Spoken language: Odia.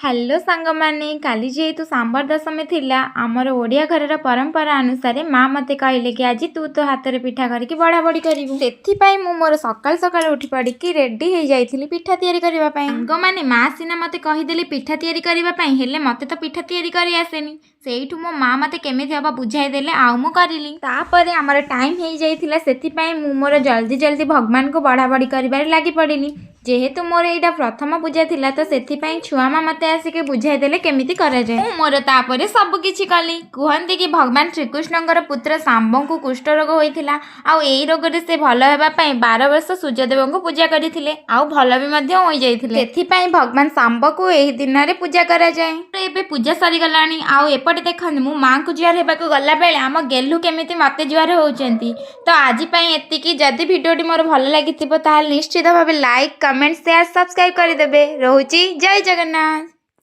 ହ୍ୟାଲୋ ସାଙ୍ଗମାନେ, କାଲି ଯେହେତୁ ସାମ୍ବର ଦଶମୀ ଥିଲା, ଆମର ଓଡ଼ିଆ ଘରର ପରମ୍ପରା ଅନୁସାରେ ମା ମୋତେ କହିଲେ କି ଆଜି ତୁ ତୋ ହାତରେ ପିଠା କରିକି ବଢ଼ା ବଢ଼ି କରିବୁ। ସେଥିପାଇଁ ମୁଁ ମୋର ସକାଳୁ ସକାଳୁ ଉଠି ପଡ଼ିକି ରେଡ଼ି ହେଇଯାଇଥିଲି ପିଠା ତିଆରି କରିବା ପାଇଁ। ସାଙ୍ଗମାନେ, ମା ସିନା ମୋତେ କହିଦେଲେ ପିଠା ତିଆରି କରିବା ପାଇଁ, ହେଲେ ମୋତେ ତ ପିଠା ତିଆରି କରି ଆସେନି। ସେଇଠୁ ମୋ ମା ମୋତେ କେମିତି ହେବ ବୁଝାଇଦେଲେ ଆଉ ମୁଁ କରିଲି। ତାପରେ ଆମର ଟାଇମ୍ ହେଇଯାଇଥିଲା, ସେଥିପାଇଁ ମୁଁ ମୋର ଜଲ୍ଦି ଜଲ୍ଦି ଭଗବାନଙ୍କୁ ବଢ଼ା ବଢ଼ି କରିବାରେ ଲାଗି ପଡ଼ିଲି। ଯେହେତୁ ମୋର ଏଇଟା ପ୍ରଥମ ପୂଜା ଥିଲା, ତ ସେଥିପାଇଁ ଛୁଆ ମା ମୋତେ ଆସିକି ବୁଝାଇଦେଲେ କେମିତି କରାଯାଏ। ମୁଁ ମୋର ତାପରେ ସବୁ କିଛି କଲି। କୁହନ୍ତି କି ଭଗବାନ ଶ୍ରୀକୃଷ୍ଣଙ୍କର ପୁତ୍ର ଶାମ୍ବଙ୍କୁ କୁଷ୍ଠ ରୋଗ ହୋଇଥିଲା ଆଉ ଏଇ ରୋଗରେ ସେ ଭଲ ହେବା ପାଇଁ 12 ବର୍ଷ ସୂର୍ଯ୍ୟଦେବଙ୍କୁ ପୂଜା କରିଥିଲେ ଆଉ ଭଲ ବି ମଧ୍ୟ ହୋଇଯାଇଥିଲେ। ସେଥିପାଇଁ ଭଗବାନ ଶାମ୍ବକୁ ଏହି ଦିନରେ ପୂଜା କରାଯାଏ। ତ ଏବେ ପୂଜା ସରିଗଲାଣି। ଆଉ ଏପଟେ ଦେଖନ୍ତୁ, ମୁଁ ମାଆଙ୍କୁ ଜୁହାର ହେବାକୁ ଗଲାବେଳେ ଆମ ଗେହ୍ଲୁ କେମିତି ମୋତେ ଜୁହାର ହେଉଛନ୍ତି। ତ ଆଜି ପାଇଁ ଏତିକି। ଯଦି ଭିଡ଼ିଓଟି ମୋର ଭଲ ଲାଗିଥିବ, ତାହେଲେ ନିଶ୍ଚିତ ଭାବେ ଲାଇକ୍, କମେଣ୍ଟ, ସେୟାର, ସବସ୍କ୍ରାଇବ୍ କରିଦେବେ। ରହୁଛି, ଜୟ ଜଗନ୍ନାଥ।